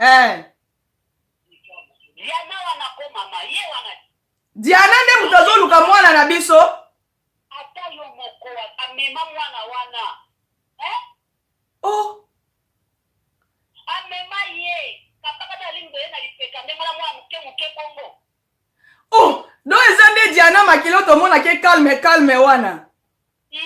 Eh. Diana wana ko mama ye wana. Diana nde moto azoluka mwana na biso. Ata yo moko amema mwana wana. Eh? Oh. Amema ye. Kapaka ta alingi boye na lipeka ndenge wana mwana moke moke bongo. Oh, donc eza nde Diana makilo tomonaki calme calme wana. Ye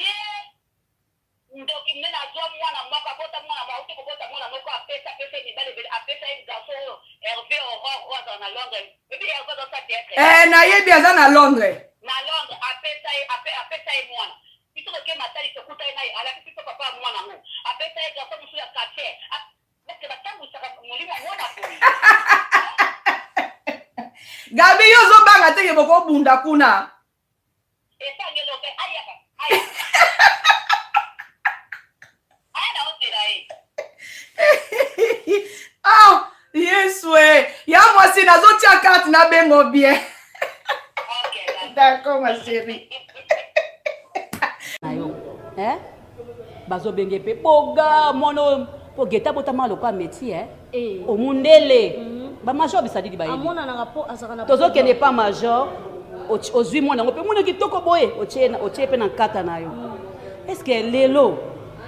Ndoki munene azua mwana moko abota mwana moko awuti kobota mwana moko apesa apesa ye mibali ebele apesa ye garçon oyo Herve Aurore oyo azala na Londres oyebi Herve azo sala theatre Eh nayebi aza na Londres. Na Londres apesa ye ape apesa ye mwana biso toke Matadi tokuta ye na ye alakisi biso papa ya mwana ngo apesa ye garçon mosusu ya quartier est-ce que batambwisaka molimo ya mwana boye? Gabi yo ozobanga te ke bokobunda kuna. Ah, yesu e ya mwasi nazotia karte nabengo bien. D'accord ma chérie. Na yo eh? Bazobenge mpe boga mwana oyo mpo geta abotama lokola métier eh? Eh. Omundele mm -hmm. bamajor bisadidi bayebi tozokende epa major ozwi mwana yango mpe mwana kitoko boye otie mpe na nkata na yo mm. est ce que lelo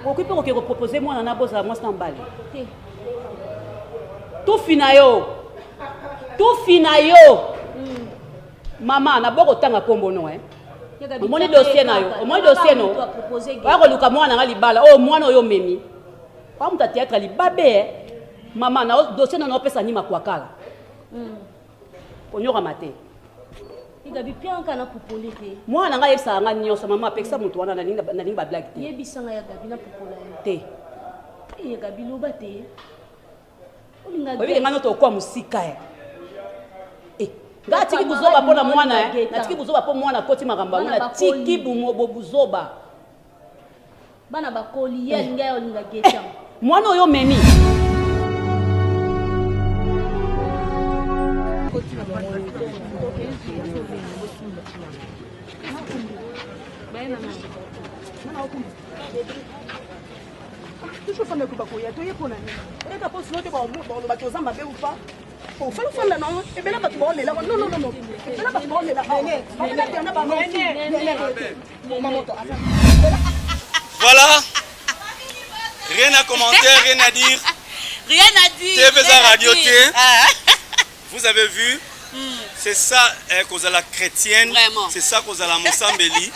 okoki mpe koke kopropose mwana na bozala mwasi na mobali tufi na yo tufi na yo mm. Mama na boko tanga kombo no eh. Omoni dossier na yo, omoni dossier no. Oya koluka mwana nga libala, oyo oh, mwana oyo omemi. Kwa muta théâtre libabe eh. Mama na dossier no na opesa ni makwakala. Mm. Onyokama te. Gabi pianka na pupoli te. Mwana nga yebisaka nga nyonso mama apekisa moto wana nalingi ba blague te. Yebisa nga ya Gabi na pupola yo. Te. Eh ya Gabi loba te. Oyebi nga nyoto okwa mosika ya. Eh, nga atiki buzoba mpo na mwana eh. Natiki buzoba mpo mwana akoti makambo yango natiki buzoba. Bana bakoli ye eh. alingi ayo alinga geta. Eh, mwana oyo omemi. Toujours fanda ko bakoya toye mpo na nini oyaka mpo sino te balobaki oza mabe ou pas ofali ofanda na ebele bato baolela non non non ebele bato baolela awa bango Voilà. Rien à commenter, rien à dire. Rien à dire. TV Radio T. Ah. Vous avez vu C'est ça eh, kozala chrétienne. C'est ça kozala mosambeli.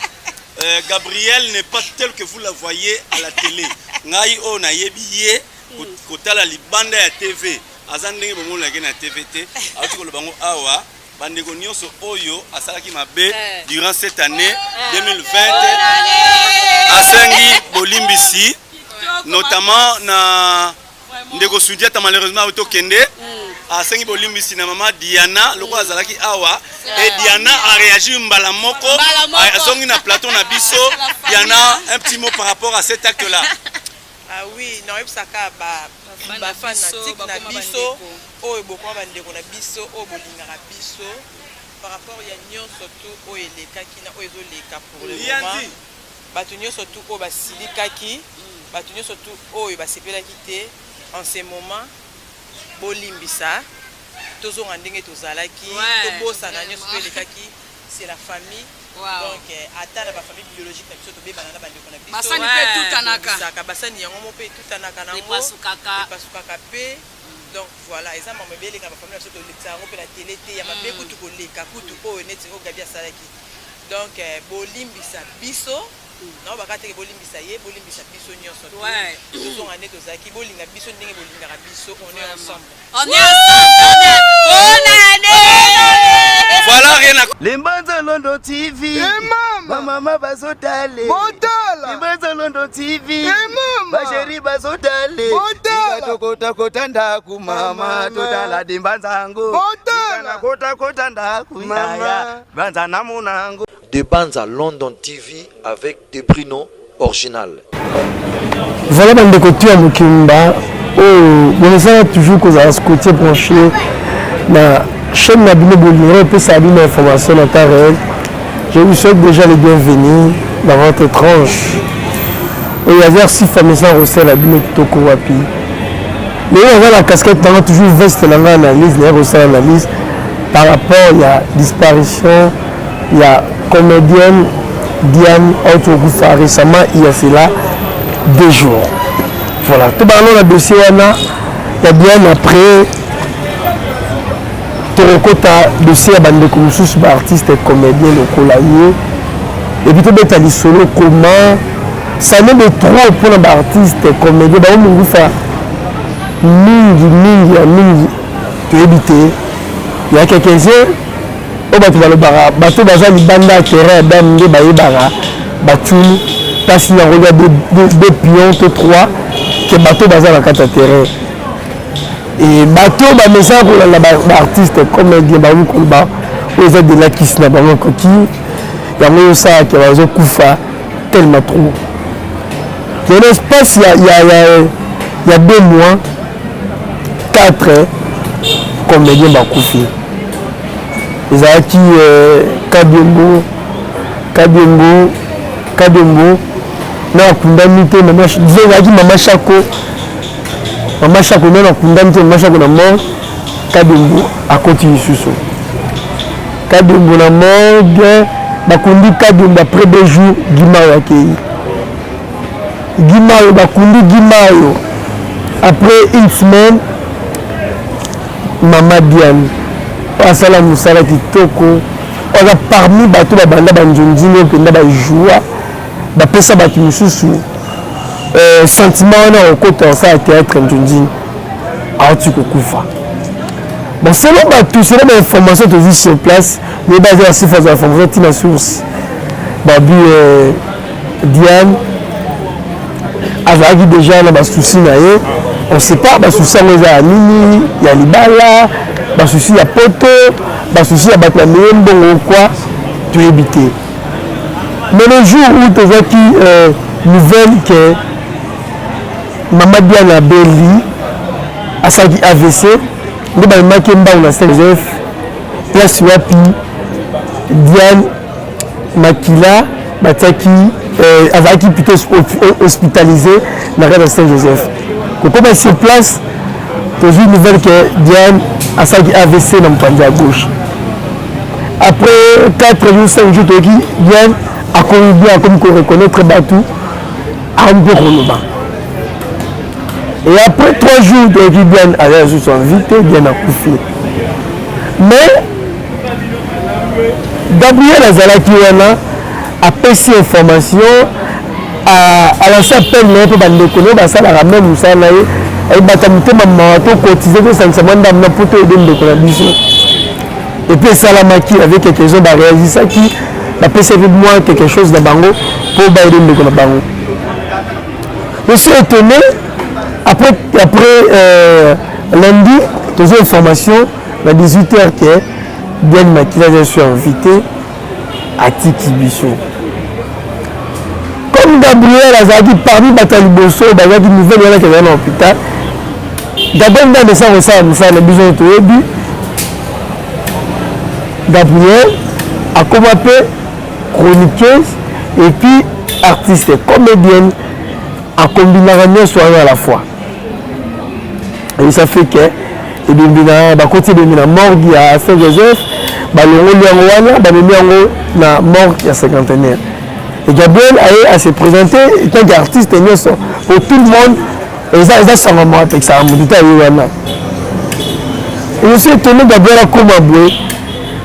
Euh, Gabriel n'est pas tel que vous la voyez à la télé. Ngai oyo nayebi ye kotala libanda ya TV. Aza ndenge bomonaki na TV te. Auti koloba ngo awa bandeko nyonso oyo asalaki mabe eh. durant cette année 2020 asengi bolimbisi notamment na ndeko Sundiata malheureusement auti okende mm. asengi bolimbisi na mama Diana lokola mm. azalaki awa et Diana a réagi mbala moko azongi na plateau na biso. Diana, un petit mot par rapport à cet acte là. Ah oui, nayebisaka ba ba fanatique na biso oyo bokoma bandeko na biso oyo bolingaka biso par rapport ya nyonso tu oyo elekaki na oyo ezoleka pour le moment bato nyonso tu oyo basilikaki bato nyonso tu oyo basepelaki te en ce moment bolimbisa tozonga ndenge tozalaki tobosana nyonso to elekaki c'est la famille. Wow. Donc eh, ata na ba famille biologique na biso tobebana na bandeko na biso. Basani pe etutanaka. Saka basani yango mo pe etutanaka nango. Epasukaka. Epasukaka pe. Donc voilà, eza mambo ebele eleka na ba famille na biso tolekisa yango pe na tele te ya mabe kutu koleka kutu oyo neti oyo Gabi asalaki. Donc eh, bolimbisa biso nao baka teke bolimbisa ye bolimbisa biso nyonso tozonga nde tozalaki bolinga biso ndenge bolingaka biso on est ensemble. On est ensemble. Bonne année. Voilà rien à Limbanza London TV. Hey mama. Ba mama bazotale. Botala. Limbanza London TV. Hey mama. Ba chéri bazotale. Botala. Tokota kota ndaku mama totala dimbanzango. Botala. Kota kota ndaku mama. Banza namunango. De Banza London TV avec De Bruno original. Voilà bandeko tu ya mokimba oyo bomesana toujours kozala scotché branché na chaîne na bino bolingo epesaka bino information na temps réel. Je vous souhaite déjà les bienvenus dans votre tranche oyo ya vers sifa mesa kosala bino kitoko wapi. Lelo naza na casquette nanga, toujours veste na ngai, analyse naye kosala analyse par rapport ya disparition ya comédienne Diane auti kokufa récemment, il y a cela 2 jours. Voilà, tobanda na dossier wana ya Diane, après tokokota dossier ya bandeko mosusu, baartiste comédien lokola ye, et puis tobeta lisolo comment ça n'est de trop mpona baartiste comédien bango mongufa mingi mingi ya mingi. Toyebi te ya quelques-uns oyo bato balobaka, bato baza libanda ya terrain ya dame nde bayebaka batuni mpasi yango ya deux pions to trois ke bato baza na kati ya terrain. E bato bamesaka kolanda baartiste comédien, bango koloba oyo eza delakisi na bango ekoki yango oyo osalaka, bazokufa tellement trop. Dans l'espace ya 2 mois, quatre comédien bakufi. Ezalaki Kadiombo, Kadiombo, Kadiombo na akundami te. Ezalaki Mama Shako, Mama Shako nano akundami te. Mama Shako na mort, Kadiombo akoti lisusu, Kadiombo na morgue, bakundi Kadiombo. Après 2 jours, Gimayo akei. Gimayo, bakundi Gimayo. Après une semaine, Mama Diane asala mosala kitoko, aza parmi bato babanda banzonzini oyo mpenza bajoua, bapesa bato mosusu sentiment wana okota osala théâtre nzonzini, auti kokufa. Bon, selon bato, selon bainformation tozwi sur place, me baza ya sifa za information ntina source, babi Diane azalaki déjà na basusi na ye. On sait pas basusi yango eza ya nini, ya libala, basusi ya poto, basusi ya bato bameye mbongo kwa, toyebi te. Mais le jour où tozwaki nouvelle ke Mama Diane abeli, asalaki AVC, nde bamemaki ye mbango na Saint Joseph, place wapi Diane Makila batiaki, azalaki plutôt hospitalisé na kati ya Saint Joseph. Kokoma sur place, tozwi nouvelle ke Diane asalaki AVC na mopanzi ya gauche. Après 4 jours, 5 jours, toyoki Diane akomi bien, akomi koreconnaître bato, akomi mpe koloba. Et après 3 jours, toyoki Diane aza lisusu en vie te, Diane akufi. Mais Gabriel azalaki wana, apesi information, alance appel na ye mpo bandeko na ye basalaka même mosala na ye, ayebata motema mawa, tokotize, tosangisa mwa ndambo na mpo toyede ndeko na biso. Et puis esalamaki avec quelques-uns baréagisaki, bapesaki mwa quelque chose na bango mpo bayede ndeko na bango. Je suis étonné, après lundi, tozwi information na 18 heures ke Diane Makila aza su invité, atiki biso. Comme Gabriel azalaki parmi bato ya liboso bazalaki nouvelle wana kezala na hôpital, Gabriel nde amesa kosala mosala na biso. Toyebi Gabriel akoma mpe chroniqueuse et puis artiste comédienne, akombinaka nyonso wana à la fois, et ça fait que ebembi na bakoti, ebembi na morgue ya Saint Joseph, balongoli yango wana, bamemi yango na morgue ya Cinquantenaire. Et Gabriel aye à se présenter en tant qu'artiste nyonso pour tout le monde. Eza sango moko apekisaka motu te, aye wana. Et je suis étonné, Gabriel akoma boye,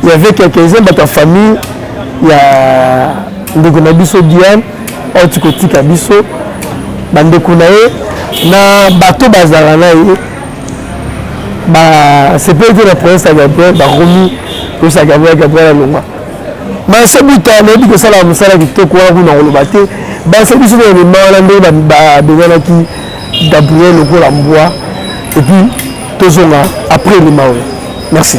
il y avait quelques-uns bato ya famille ya ndeko na biso Diane auti kotika biso, bandeko na ye na bato bazalaka na ye, basepeli te na province ya Gabriel, bakomi koyebisa Gabriel, Gabriel alongwa. Manse Buta nayebi kosala mosala kitoko wana, kuna koloba te. Banse biso na elema wana ndenge babenganaki Gabriel lokola mbwa. Et puis tozonga après elema oyo. Merci.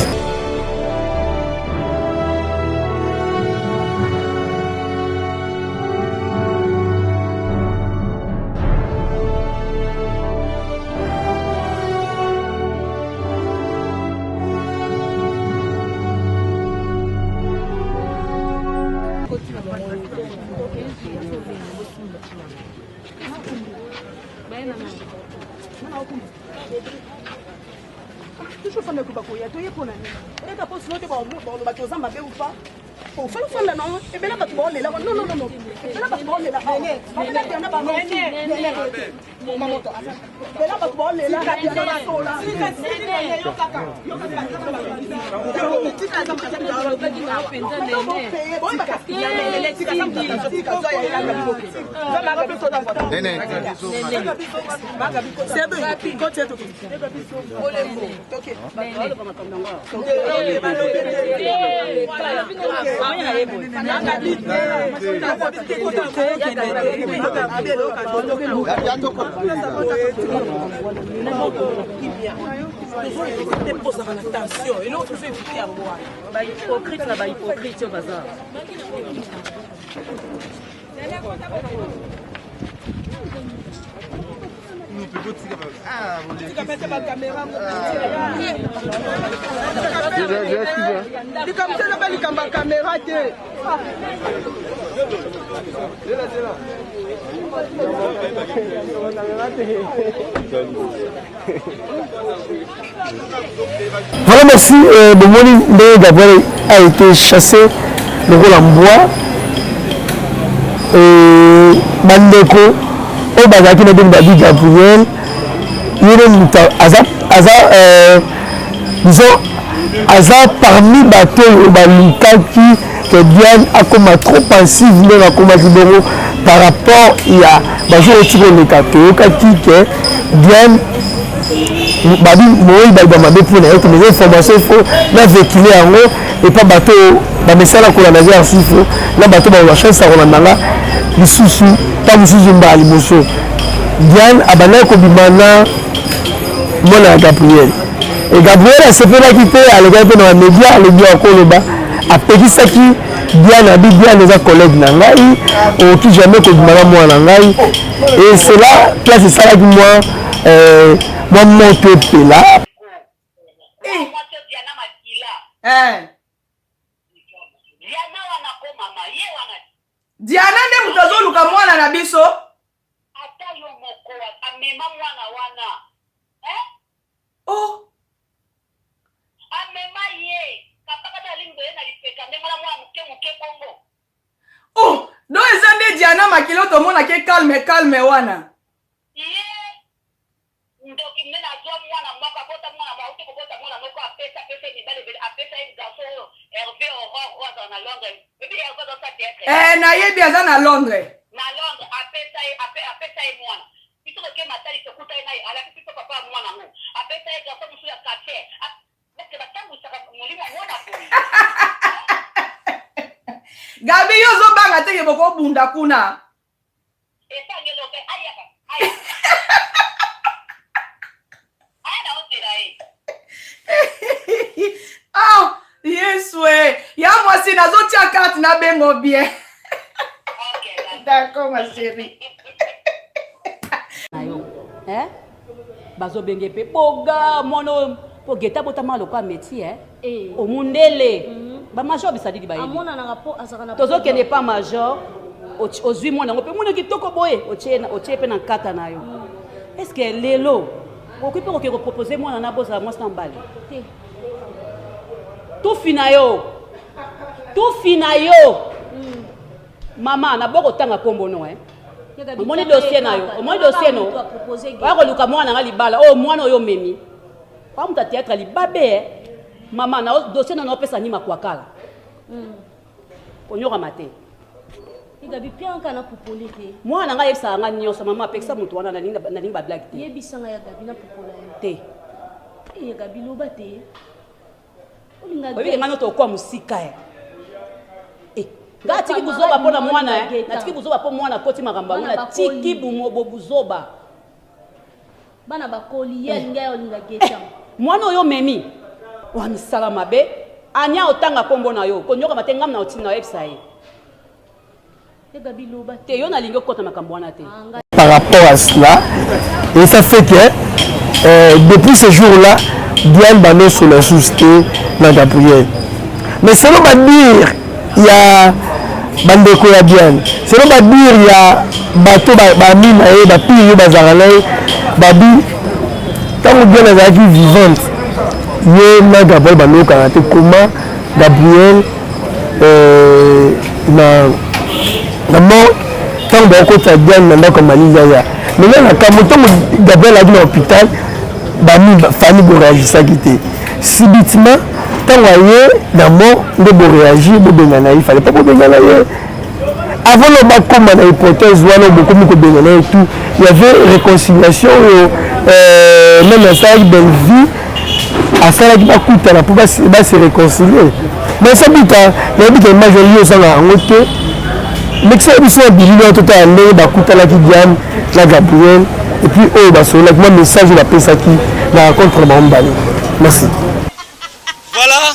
Toujours fanda ko bakoya toye mpo na nini? Oyaka mpo sino te balobaki oza mabe ou pas? Ofali ofanda na ebele bato baolela. Non, non, non, ebele bato baolela awa mamoto ebele bato baolela basola. Ozalaka na tension, eloko tozo evite yango wana. Bahypocrite na bahypocrite oyo baza. Likambo te, loba likambo ya kamera te. Voilà, merci. Euh, bomoni ndenge Gabriel a été chassé lokola mbwa. Euh, bandeko oyo bazalaki na bino babi Gabriel ye nde moto aza aza euh, disons aza parmi bato oyo balukaki ke Diane akoma trop pensive ndenge akomaki bongo par rapport ya bajour oti koleka. Toyokaki ke Diane babi moyi baloba mabe mpo na ye te, mais information il faut na véhicule yango epa bato oyo bamesana kolanda ye arsifo na bato bakozwa chance ya kolanda nga lisusu ntango mosusu mbala liboso. Diane abandaki kobima na mwana ya Gabriel e Gabriel asepelaki te, alekaki mpe na bamedia, alobi akoloba, apekisaki Diane, abi Diane eza collègue na ngai, okoki jamais kobima na mwana na ngai. Et cela place esalaki mwa mwa moto epela. Eh. Diana nde moto azoluka mwana na biso. Ata yo moko amema mwana wana. Oh. Amema ye kapakata alingi boye na lipeka ndenge na mwana moke moke bongo. Oh, donc eza nde Diana Makilo tomonaki calme calme wana. Ye ndoki nde nazwa mwana moko, abota mwana moko, auti kobota mwana moko, apesa apesa ye mibali ebele, apesa ye garçon oyo Hervé Aurore oyo azala na Londres. Oyebi Hervé azosala théâtre? Eh, nayebi aza na Londres. Na Londres apesa ye apesa ye mwana. Biso toke Matadi, tokuta ye na ye, alakisi biso papa ya mwana yango, apesa ye garçon mosusu ya quartier. Eske batambwisaka molimo ya mwana boye? Gabi, yo ozobanga te ke bokobunda kuna? Esangeli ope ayaka aya aya na ozela ye. Ah, Yesu e ya mwasi, nazotia carte nabengo bien. D'accord, ma chérie. Na yo eh? Bazobenge mpe boga mwana oyo mpo geta abotama lokola métier eh? Eh. Omundele bamajor bisadidi bayebi. Amonanaka mpo azalaka na. Tozokende pa major, ozwi mwana yango mpe mwana kitoko boye, otie mpe na nkata na yo. Est ce que lelo okoki mpe koke kopropose mwana na bozala mwasi na mobali? Te. Tufi na yo, tufi na yo mama, na boko kotanga nkombo no eh? Omoni dossier na yo, omoni dossier no oya koluka mwana nga libala oyo, mwana oyo omemi kwa moto ya théâtre libabe eh? Mama, na dossier no naopesa nima kwakala konyokama te. Gabi, pianka na pupole te. Mwana ngai ayebisaka nga nyonso. Mama, apekisa moto wana, nalingi bablague te. Yebisanga ya Gabi, na pupola yo. Te. Ya Gabi, loba te. Oyebike ngai noto okwa mosika e ngai atiki buzoba mpo na mwana, natiki buzoba mpo mwana akoti makambo yango, natiki buzoba. Bana bakoli, ye alingi aya olinga geta. Mwana oyo omemi wa misala mabe, ania otanga nkombo na yo konyokama te, ngam na otinda oyebisa ye. Gabi, loba. Te, yo nalingi okota makambo wana te. Par rapport à cela, et ça fait que depuis ce jour-là, Diane bano sur te na Gabriel. Mais selon badire ya bandeko ya Diane, selon badire ya bato bami na ye, bapire yo bazalaka na ye, babi. Ntango Diane azalaki vivante, ye na Gabriel balokana te. Comment Gabriel euh, na na mort ntango bakokotisa Diane na ndako ya Malili aya maintenant na kambo ntango Gabriel azalaki na hôpital bami famille boreagisaki te subitement ntango aye na mort nde boreagir bobengana ye fallait pas bobengana ye avant no bakoma na hypothèse wana bokomi kobengana ye tout il y avait réconciliation oyo euh, meme asalaki bellevue asalaki bakutana mpo base réconcilier mais sabita nayebi ke image oyo ozanga yango te mekisa biso ya bilili wana totala ndenge bakutanaki diane na gabriel et puis oyo basololaki mwa message oyo bapesaki na rencontre na bango mibale merci voilà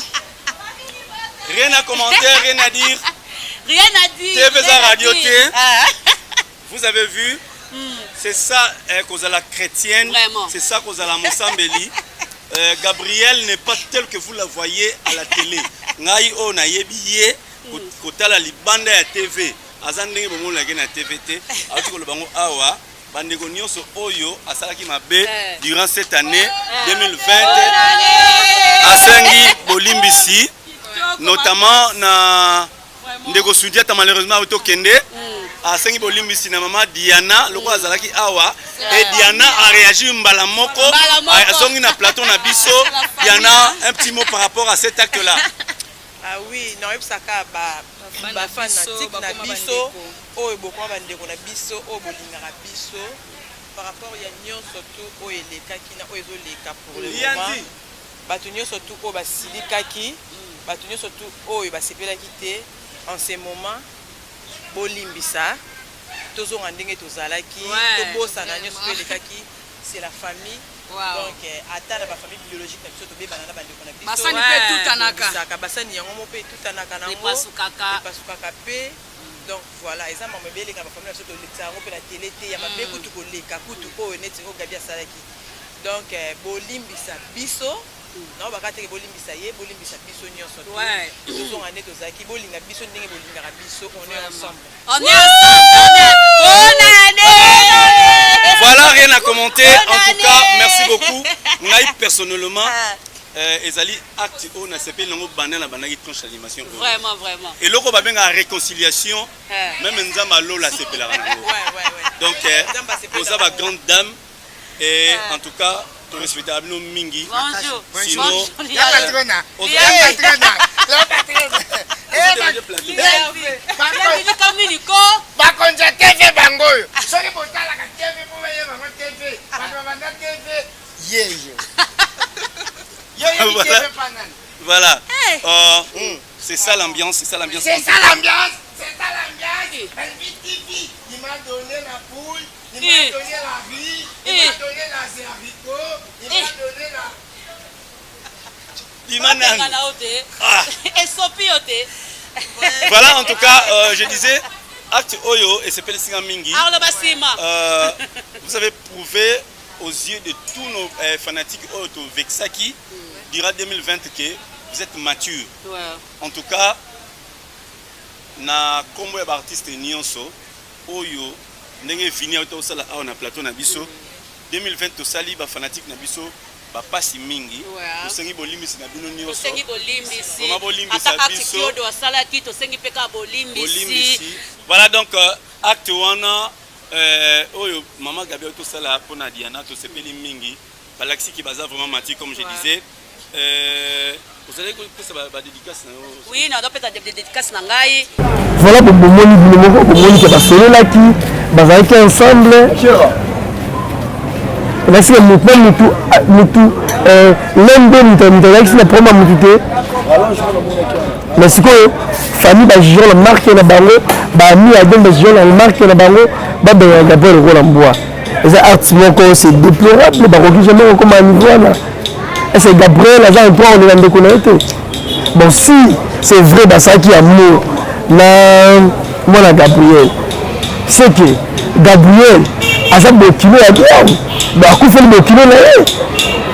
rien à commenter rien à dire rien à dire TV eza radio te ah. vous avez vu mm. c'est ça eh, kozala chrétienne c'est ça kozala mosambeli euh, Gabriel n'est pas tel que vous la voyez à la télé ngai oyo nayebi ye kotala libanda ya TV aza ndenge bomonaki na TV te auti koloba ngo awa bandeko nyonso oyo asalaki mabe eh. durant cette année 2020 eh. asengi bolimbisi notamment na ndeko Sundiata malheureusement auti okende mm. asengi bolimbisi na mama Diana lokola azalaki awa et Diana a réagi mbala moko azongi na plateau na biso Diana un petit mot par rapport à cet acte là ah oui naoyebisaka bafanatique na biso oyo bokoma bandeko na biso oyo bolingaka biso par rapport ya nyonso tu oyo elekaki na oyo ezoleka pour le moment bato nyonso tu oyo basilikaki bato nyonso tu oyo basepelaki te en ce moment bolimbisa tozonga ndenge tozalaki tobosana nyonso to elekaki c'est la famille wow. donc eh, ata na bafamille biologique na biso tobebana na bandeko na biso basani mpe etutanaka basani yango mo mpe etutanaka nango epasukaka mpe donc voilà eza mambo ebele eleka na bafamille na biso tolekisa yango mpe na tele te ya mabe mm. kutu koleka kutu oyo neti oyo gabi asalaki donc eh, bolimbisa biso mm. nao baka teke bolimbisa ye bolimbisa biso nyonso tozonga nde tozalaki bolinga biso ndenge bolingaka biso on est ensemble on est ensemble bonne année voilà rien à commenter en tout cas merci beaucoup ngai personnellement ah. Euh, ezali acte oyo nasepeli nango banda na bandaki tranche animation oyo vraiment vraiment eloko babengaka réconciliation eh. meme nzambe alola asepelaka nango donc eh, boza ba grande dame et eh. en tout cas torespectaka bino mingi sinon bakonzi ya tv bango oyo soki botalaka tv po bayebanga tv bato babanda tv yeyo voilà. voilà. Hey. Euh, mm. C'est ça l'ambiance, c'est ça l'ambiance. C'est ça l'ambiance, c'est ça l'ambiance. Elvi TV, il m'a donné la poule, il m'a eh. donné la riz, il m'a eh. donné la haricot, il m'a donné la. Ah. Voilà, en tout cas, euh, je disais, acte Oyo et c'est Mingi. Euh, vous avez prouvé aux yeux de tous nos euh, fanatiques oyo tovexaki durant 2020 que vous êtes mature ouais. en tout cas na nkombo ya baartiste nyonso oyo ndenge vini auta osala awa na plateau na biso 2020 tosali bafanatike na biso bapasi mingi tosengi bolimbisi na bino nyonsotosengi bolimbisi bolimbisa biso asalaki tosengi mpe kaka bolimbisi voilà donc euh, acte wana Euh, oyo mama Gabi tosala pona Diana tosepeli mingi balakisi ki baza vraiment mati comme je disais euh, ozalaki kopesa badédicace na yo oui nazopesa dédicace na ngai voilà bomoni bino moko bomoni ke basololaki bazalaki ensemble elakisi ke motu na motu motu lembe motu motu azalaki na problème ya motu te mais sikoyo famille bajuge na marke na bango baami ya don bajuge na marke na bango babengaka gabriel lokola mbwa eza art moko c'est déplorable bakoki jamais kokoma niveau wana ese gabriel aza un point kolela ndeko na ye te bon si c'est vrai basalaki amour na mwana gabriel c'est que gabriel aza bokilo ya diane akufeli bokilo na ye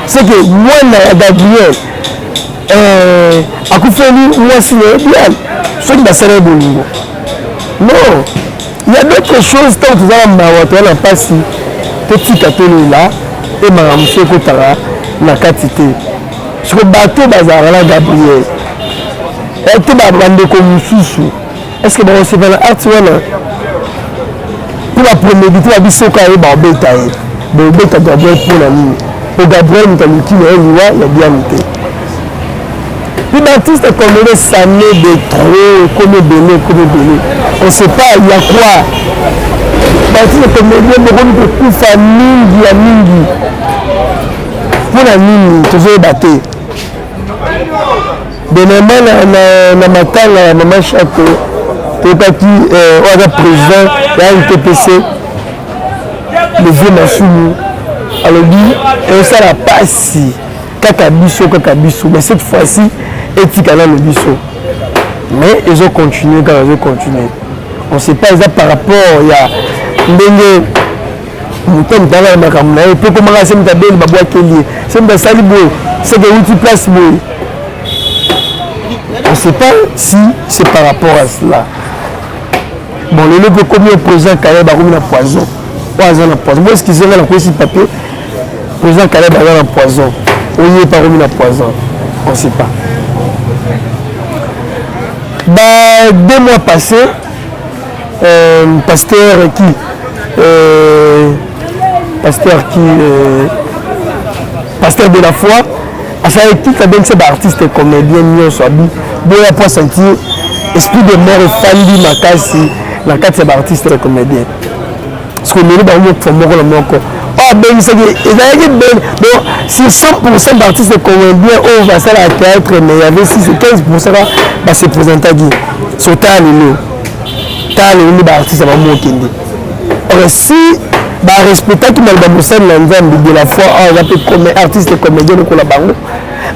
c'est que mwana ya gabriel eh, akufeli mwasi na ye diane soki basala ye bolingo non il y a d'autres choses ntango toza na mawa toza na mpasi totika tolela e makambo mosusu ekotaka na kati te. Siko bato bazalaka na Gabriel te, bandeko mosusu, est ce que bakosepela na acte wana? Mpo bapromédite ba biso ka ye babeta ye, bobeta Gabriel mpo na nini? Mpo Gabriel moto aluki na ye liwa ya Diane te. Mpe baartiste congolais sane de trop, ekomi ebele, ekomi ebele, on sait pas ya quoi. Baartiste comédien bokomi kokufa mingi ya mingi, mpo na nini tozoyeba te. Dernièrement na matanga ya mama Chato, toyokaki oyo aza président ya NTPC, le vieux Masumu, alobi ezosala pasi kaka biso, kaka biso, mais cette fois-ci etika nano biso, mais ezocontinue kaka, ezocontinue. On sait pas eza par rapport ya ndenge moto moto aza na makambo na ye mpe komaka se moto abeli, babwakeli ye, se moto asali boye, seke euti place boye. On sait pas si c'est par rapport à cela. Bon, lelo mpe komi président Caleb akomi na poison, oyo aza na poison. Bo excuse nga, nakwesi papier. Président Caleb aza na poison, oye mpe akomi na poison, on sait pas. Ba 2 mois passés, pasteur qui pasteur qui pasteur de la foi asalaki tika abengisa baartiste comédien nyonso, abi boya po asentir esprit de mort efandi makasi na kati ya baartiste comédien. Parce que lelo bango mokufa moko na moko oyo abengisaki ezalaki ebele. Bon, sur 100 d'artistes comédien oyo basalaka théâtre, mais y avait 6 15 kaka base présentaki. So tala lelo, tala lelo nde baartiste bango mokende. Or si barespectaki maloba mosali na Nzambe de la foi, awa aza mpe artiste comédien lokola bango,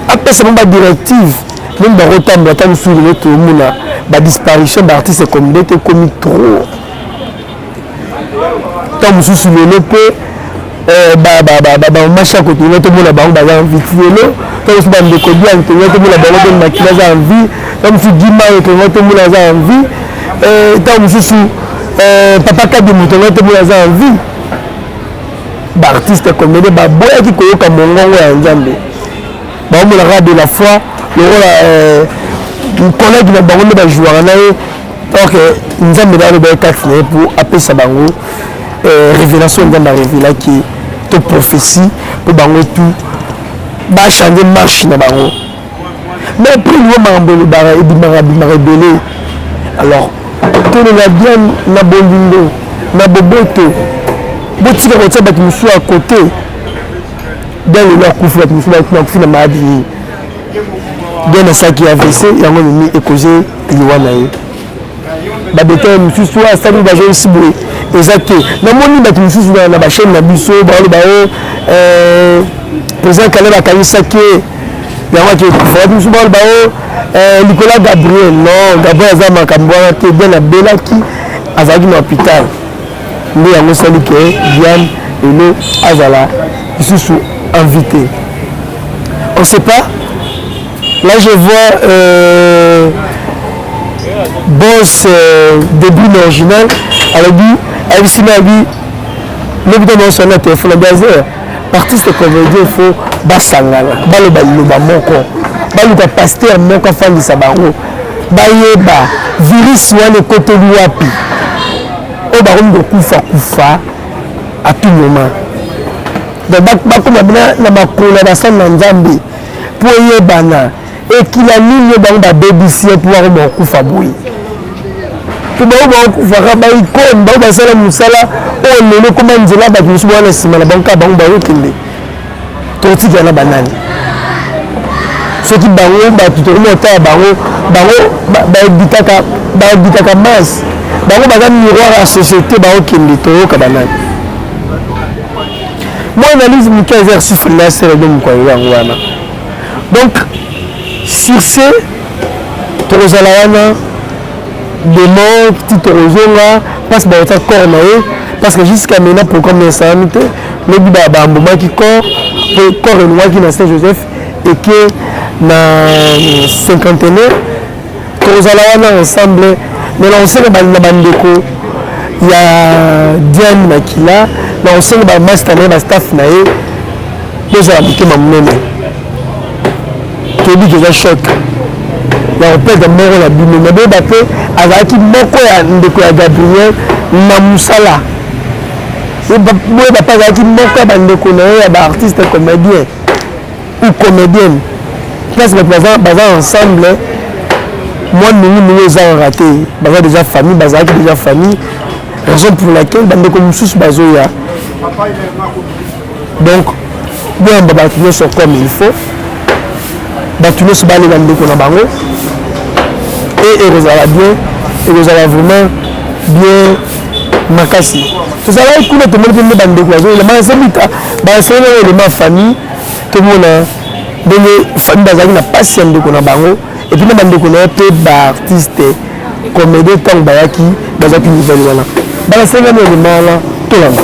apesa bango badirective ndenge bakotambola. Ata mosusu lelo tomona badisparition baartiste comédien te, ekomi trop. Ntango mosusu lelo mpe bamama Shako tolinga tomona bango baza en vie ti lelo. Ntango mosusu bandeko Diane tolinga tomona bango mpe makila aza en vie. Ntango mosusu Gimayo tolinga tomona aza en vie. Ntango mosusu papa Kadimo tolinga tomona aza en vie. Baartiste comédien baboyaki koyoka mongongo ya Nzambe, baomonaka de la foi lokola collègue na bango nde bajouaka na ye. Or que Nzambe na aloba ye kati na ye mpo apesa bango révélation. Nzambe arevelaki to prophétie mpo bango tout bachange marche na bango. Mais après liwa, makambo elobaka, ebimaka, bimaka ebele. Alors tolela bien na bolingo, na boboto, botika kotia bato mosusu ya côté. Bien, lelo akufi, bato mosusu bakufi na maladie nini? Bien, asalaki AVC, yango ememi ekoze liwa na ye. Badetail mosusu oyo asali bazongisi boye eza te. Namoni bato mosusu na bachaîne na biso baoloba o président Caleb akanisaki ye, yango ake ekufa. Bato mosusu baoloba o likolo ya Gabriel. Non, Gabriel aza makambo wana te. Bien, abelaki, azalaki na hôpital, nde yango esali ke Diane lelo azala lisusu invité. On sait pas. Là je vois boss début original alobi, ayebisi nga, abi lobi ntango nyonso na telefone, abi azer artiste comédien faut basangana, baloba liloba moko, baluka pasteur moko afandisa bango, bayeba virus wana ekoteli wapi, oyo bakomi kokufa kufa à tout moment. Donc bakoma na makolo ya basali na Nzambe mpo eyebana ekila nini oyo bango babebisi ye mpo bango bakokufa boye. Mpo bango bakokufaka baikone, bango basala mosala oyo lelo ekoma nzela, bato mosusu bawana nsima na bango kaka bango bayokende. Tokotikela na banani soki bango bato tokomi kotala bango? Bango baedikaka, baedikaka masse, bango baza miroir ya société. Baokende, toyoka banani? Mwa analyse moke eza exercice nasele do mokolo yango wana. Donc sur ce, tokozala wana demain ti tokozonga place bakotia corps na ye, parce que jusqu'à maintenant programme esalami te. Lobi bambomaki corps, po corps elongwaki na Saint Joseph eke na Cinquantenaire. Tokozala wana ensemble, mais na kosenga na bandeko ya Diane Makila, na kosenga bamaster na ye, bastaff na ye. Bozala motema monene. Toyebi ke eza choc ya koperdre moko na bino, mais boyeba mpe azalaki moko ya ndeko ya Gabriel na mosala. Boyeba mpe azalaki moko ya bandeko na ye ya baartiste comédien ou comédienne. Place bato baza, baza ensemble, mwa mingimingi ezangaka te, baza déjà famille, bazalaki déjà famille, raison pour laquelle bandeko mosusu bazoya. Donc boyamba bato nyonso comme il faut, bato nyonso balela ndeko na bango e ekozala bien, ekozala vraiment bien makasi. Tozalaki kuna tomoni mpe nde bandeko bazolela basebita basololi yango elema famille, tomona ndenge famille bazalaki na mpasi ya ndeko na bango epuis na bandeko na ye mpe baartiste comédien ntango bayaki bazwaki nouvelle wana balasengami elema wana tolanda.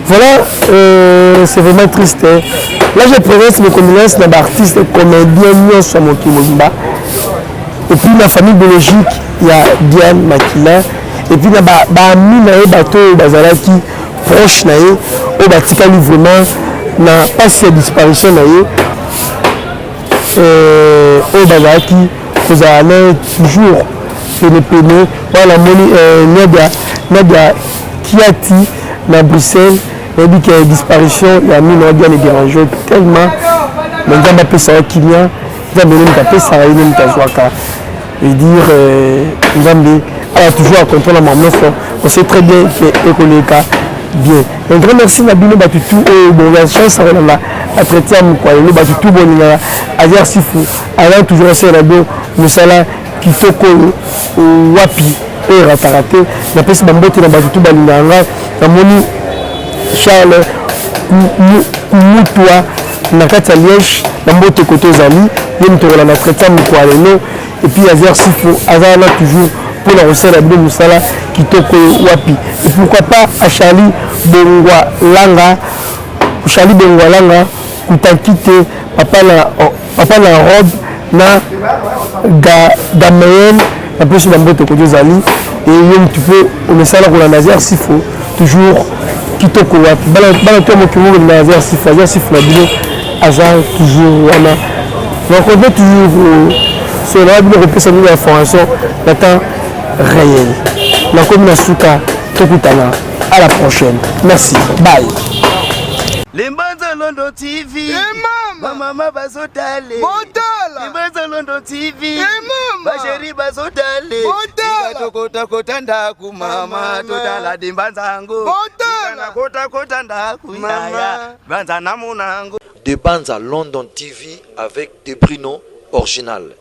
Voilà, euh, c'est vraiment triste. Hein. Là, je présente mes condoléances na artiste comédien nyonso ya mokili mobimba. Et puis la famille biologique ya Diane Makila et puis na ba ba amis na ye bato oyo bazalaki proche na ye oyo batikali vraiment na pasi ya disparition na ye euh, oyo bazalaki kozala na ye toujours penepene wana namoni euh, Nadia Nadia Kiati na Bruxelles nayebi ke disparition ya Mino Diane dérange tellement mais Nzambe apesa yo kimia Nzambe nde moto apesaka ye nde moto azwaka veut dire euh, Nzambe ala toujours à contrôle na makambo nyonso on sait très bien ke ekoleka bien un grand merci na bino bato tout oyo bozwa chance ya kolanda entretien ya mokwa lelo bato tout bolingaka azer sifu aza toujours asalela bino mosala kitoko oyo wapi oyo erataka te napesi bambote na bato tu balingaka ngai namoni charles kumutwa na kati ya liège na mbote kote ozali ye moto okolanda chrétien mokwa lelo epuis azer sifu aza wana toujours mpo na kosala bino mosala kitoko wapi et pourquoi pas à charlie bongwalanga charlie bongwalanga kutankite papa na papa na robe na ga, gameel napesi bambote kote ozali e yo motu mpe omesala kolanda azer sifo toujours kitoko wapi bana to ya mokili mobimba azer sifo azer sifo na bino aza toujours wana nakonte toujours solo bino kopesa bino information na temps réel nakomi na suka tokutana à la prochaine merci bye Limbanza London TV. Hey, mama. Ba mama bazotale. Botala. Limbanza London TV. Hey, mama. Ba chéri bazotale. Botala. Tokota kota ndaku mama totala dimbanzango. Botala. Kota kota ndaku Mama. yaya. Banza namunango. De Banza London TV avec De Brino original.